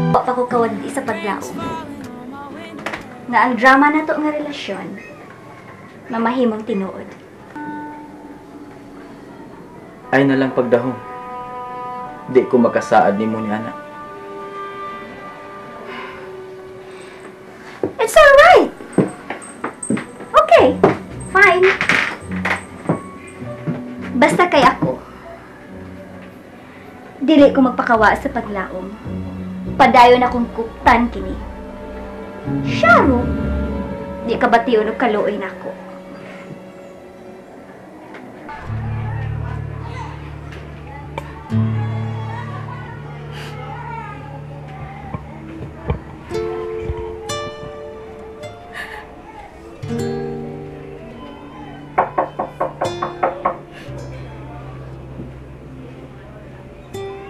Wa pa ko kawad isa paglaom nga ang drama nato nga relasyon mamahimong tinuod. Ay na lang pagdahom. Di ko makasaad nimo ni ana. It's alright. Okay, fine. Basta kay ako, dili ko magpakawa sa paglaom. Padayon akong kuptan kini. Syaro, di ka bation og kaluoy nako.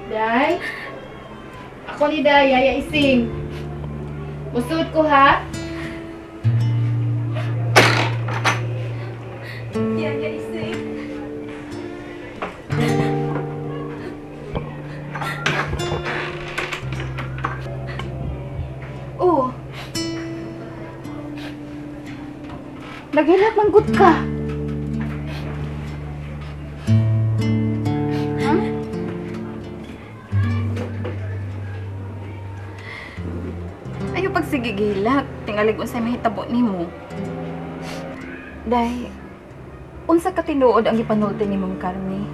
Day? Ako ni Day, Yaya Ising. Musud ko ha? Yaya Ising. Oh. Naghilak manggut ka. Ayaw pagsigigilak, tingalig unsay mahitabo nimo. Day, unsa ka tinuod ang gipanulti ni Ma'am Carmi?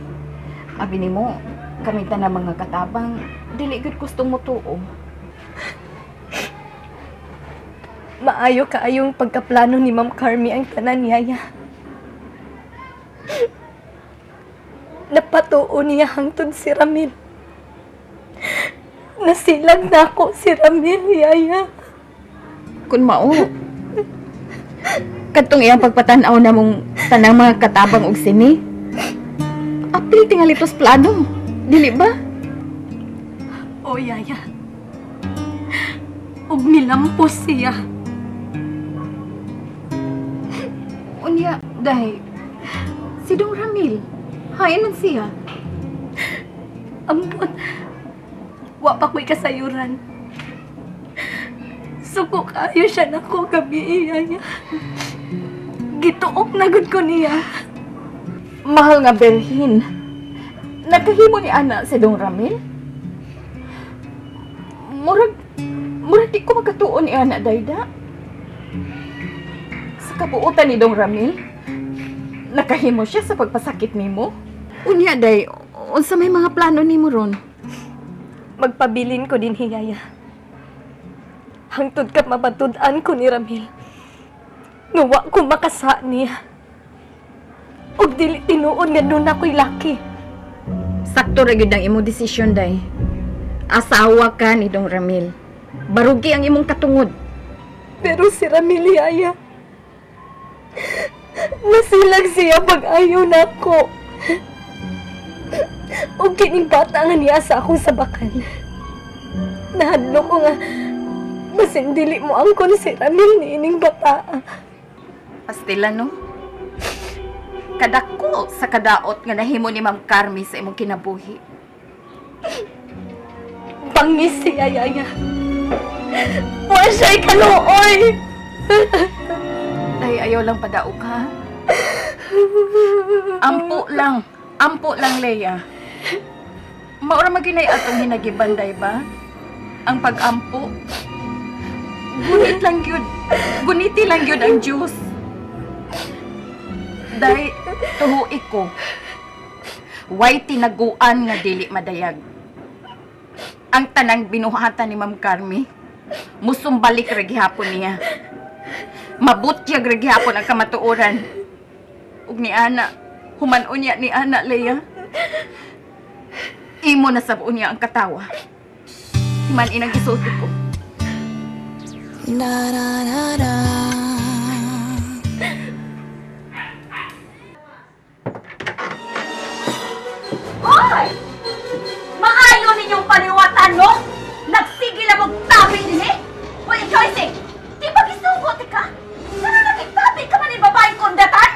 Abi nimo, kami tanan mga katabang, dili gyud gustong motuo. Maayo kaayong pagkaplano ni Ma'am Carmi ang tanan, Yaya. Napatuo niya hangtod si Ramil. Nasilag na ako si Ramil, Yaya. Kun mao, kadtong iyang pagpatan-aw na mong tanang mga katabang og sini, apil tingali tos plano, dili ba? O, Yaya. Ug nilampos siya. Unya, Day, si Dong Ramil, hain man siya. Ambot, wa pa ko'y kasayuran. Suko kayo siya nako gabi, Yaya. Gituok na gud ko niya. Mahal nga berhin, nagkahimo ni ana si Dong Ramil? Murag di ko magkatuon ni ana, Dayda. Sa kabuutan ni Dong Ramil, nakahimo siya sa pagpasakit nimo. Unya, Day, unsa may mga plano nimo ron? Magpabilin ko din, Yaya. Hangtod ka mabatud-an ko ni Ramil. Nga wa ko makasa niya. Ug dili tinuod nga doon ako'y laki. Sakto ra gyud ang imong desisyon, Day. Asawa ka ni Dong Ramil. Barugi ang imong katungod. Pero si Ramil, Yaya, nasilag siya pag-ayaw nako. Ug kining bata nga niya sa akong sabakan. Nahadlok ko nga basin dili mo angkon si Ramil ni ining bata. Pastila, no? Kadako sa kadaot nga nahimo ni Ma'am Carmi sa imong kinabuhi. Bangis siya, Yaya. Wa siya'y kaluoy. Day, ayaw lang padaog, ha? Ampo lang. Ampo lang, Leia. Maura maginay atong hinagiban, Day, ba? Ang pag-ampo. Gunit lang yun. Guniti lang yun ang Diyos. Day, tuhui ko. Way tinaguan nga dili madayag. Ang tanang binuhatan ni Ma'am Carmi, musumbalik ra gihapon niya. Mabutyag ra gihapon ang kamatuoran. Ug ni ana, human-on niya ni ana, Leia. Imo na sab unya ang katawa. Timan inang gisulti ko. Na, na, na, na. Hoy! Maayo ninyong paniwatan, no? Nagsigil ang tabi dinhi? Hoy, ikaw, Ising! Di ba gisugot ka? Pero nagtabi ka man ni babaeng kundatan?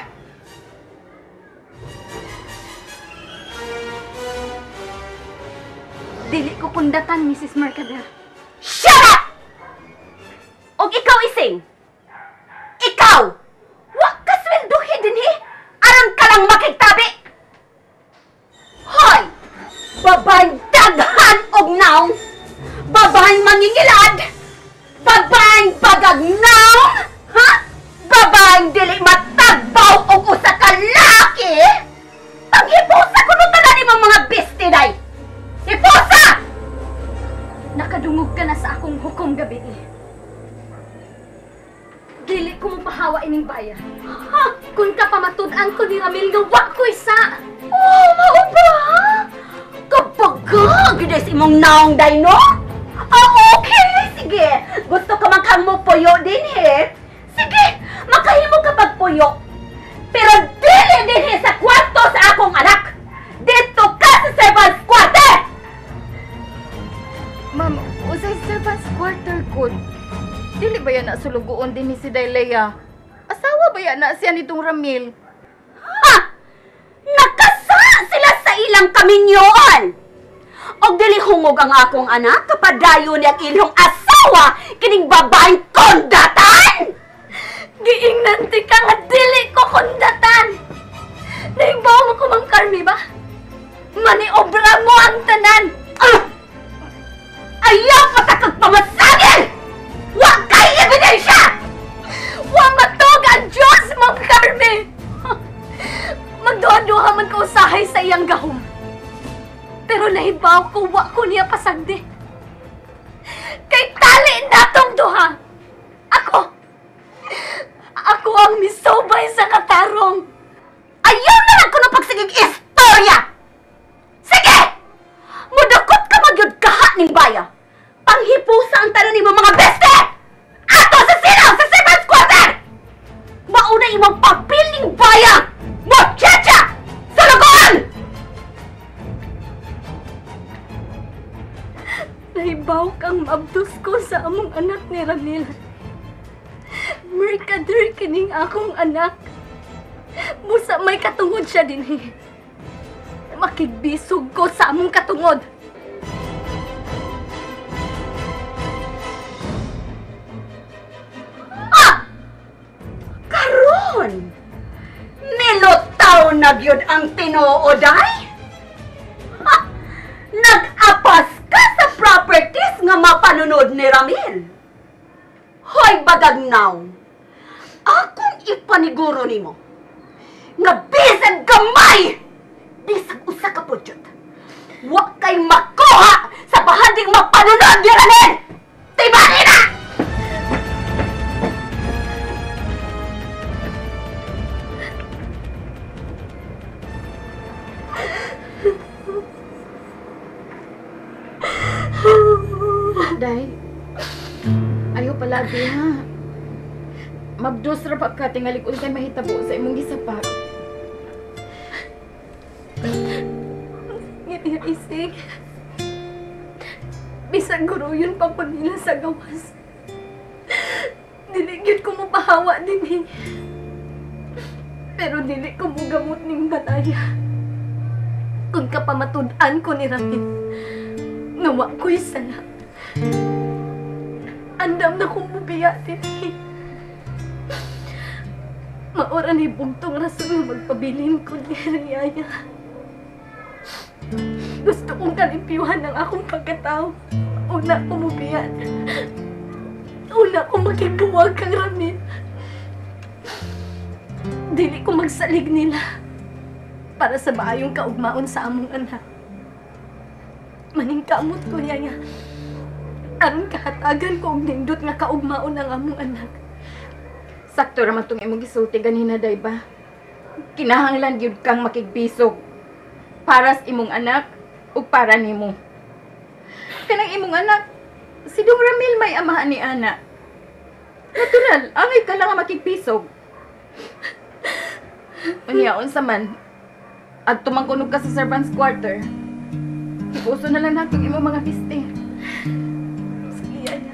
Dili ko kundatan, Mrs. Mercader. Shut up! Og ikaw, Ising! Ikaw! Wa ka swelduhin dinhi! Aron ka lang makigtabi! Hoy! Babaeng daghan og naong! Babaeng mangingilad! Babaeng bagag naong! Ha? Babaeng dili matagbaw og usa ka laki! Panghipusa kuno tanan imong mga besti day! Hipusa! Nakadungog ka na sa akong hukom gabi. Dili ko mo pahawa ining baya. Ha? Kung kapamatud-an ko ni Ramil nga wa ko'y sa! Oh, mao ba? Kabaga, gyud sa imong naong day, no? Ah, okay, sige. Gusto ka man kang mopuyo dinhi? Sige, makahimo ka pagpuyo. Pero dili dinhi sa kwarto sa akong anak. Dito ka sa servant's quarter! Ma'am, usay servant's quarter ko. Dili ba yan na sulugoon din ni si Daylea? Asawa ba yan na siya nitong Ramil? Ha! Nakasa sila sa ilang kaminyoan! Og dili hungog ang akong anak kapadayon niya ang ilong asawa kining babaeng kondatan! Giingnan ti ka nga dili ko kondatan! Nahibaw mo ko Mang Carmi ba? Maniobra mo ang tanan! Ah! Ayaw pa ta kag pamasagin! Wa kay ebidensya! Wa matog ang Diyos, Mang Carmi! Magduha-duha man ko usahay sa iyang gahom. Pero nahibaw ko, wa ko niya pasagdi. Kay tali natong duha! Ako! Ako ang misubay sa katarong! Ayaw na lang ko ng pagsigig istorya! Sige! Mudakot ka magyud kaha ning baya! Panghipusa ang tanan nimo mga beste! Ato sa silaw sa servant's quarter! Mauna imong papel ning baya! Muchacha! Sulugoon! Nahibaw kang maabdos ko sa among anak ni Ramil. Merkader kining akong anak. Busa may katungod siya dinhi. Makigbisog ko sa among katungod. Ah! Karon! Nilutaw na gyud ang tinuod ay? Ha! Nag-apas ka sa properties nga mapanunod ni Ramil. Hoy, bagagnaw! Akong ipaniguro nimo nga bisan gamay, bisag usa ka pudyot, wa kay makuha sa bahanding mapanunod ni Ramil! Tibali na! Day, ayaw palabi ha. Mabdos ra pa ka tingali unsay mahitabo sa imong gisapak. Ngiti isig. Bisag guruyon pa ko nila sa gawas. Dili gyud ko mopahawa dinhi. Pero dili ko mogamot ning bataya. Kung kapamatud-an ko ni Ramil, nga wa ko'y sala. Andam na kong mubiya dinhi. Maura ni bugtong rason nga magpabilin ko ni Riyaya. Gusto kong kalimpyuhan ang akong pagkatao. Una ko mubiya. Una ko makibuwag kang Ramil. Dili ko magsalig nila para sa maayong kaugmaon sa among anak. Maningkamot ko, Yaya. Aron kahatagan ko og nindot nga kaugmaon ang among anak. Sakto ra man tong imong gisulti ganina, day ba? Kinahanglan gyud kang makigbisog para sa imong anak ug para nimo. Kanang imong anak, si Dong Ramil may amahan ni ana. Natural, angay ka lang nga makigbisog. Unya unsa man, adto man kuno ka sa servant's quarter. Hipuso na lang natong imong mga piste. Sige, Yaya.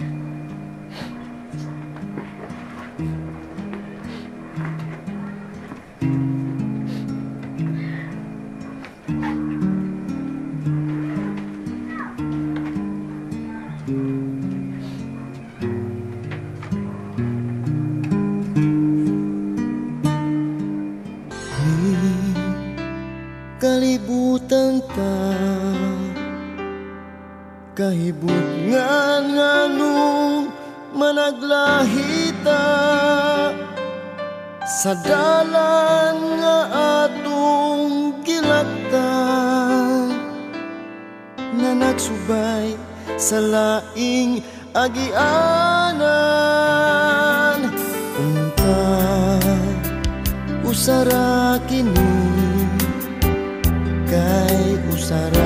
Kahibutngan nganong managlahita sa dalan nga atong gilaktan, nga nagsubay sa laing agianan. Unta usara kini, kay usara.